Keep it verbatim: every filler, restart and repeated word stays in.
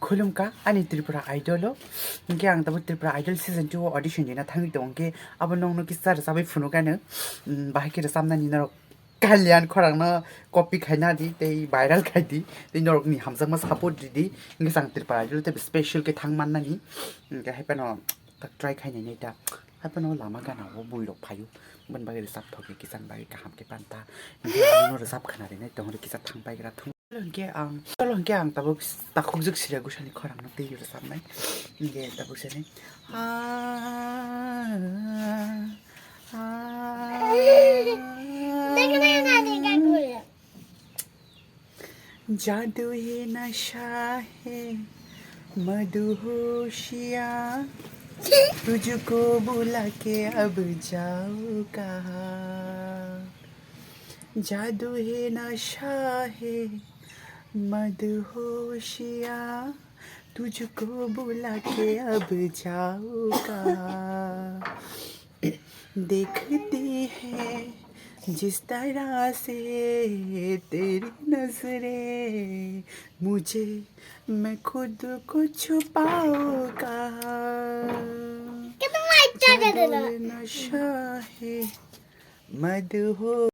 Khulumkha ani Tripura Idol o. Hinkhe ang tabuk Tripura Idol season two o audition dina thangwi tongo, hinkhe abo nokno kisa rwchabwi phunukgano. Bahai khe rwchabnani norok Kalyan khorangno copy khaina di tei viral khai di, tei norokni hamjakma support ridi. Hinkhe ang Tripura Idol tei special khe thang mannani. Hinkhe hai phano tak try khainai nai ta. Hai phano lama gana o bui rok phaio. Boni bagwi rwchap thok khe kisa bagwi kaham khe panta. Hinkhe ano rwchap khana rinai tongri kisa thang pai gra thang. Hinkhe ang, tolo hinkhe ang tabuk takhukjwk Sriya Gosani khorangno twi rwchapnai. Hinkhe tabuk sene. Ah, ah, जादू है नशा है मदहोशिया, तुझको बुला के अब जाओ कहाँ। जादू है नशा है मदहोशिया, तुझको बुला के अब जाओ कहाँ। देखती है जिस तरह से तेरी नजरें मुझे, मैं खुद को छुपाऊं कहाँ। जादू नशा है मदहोश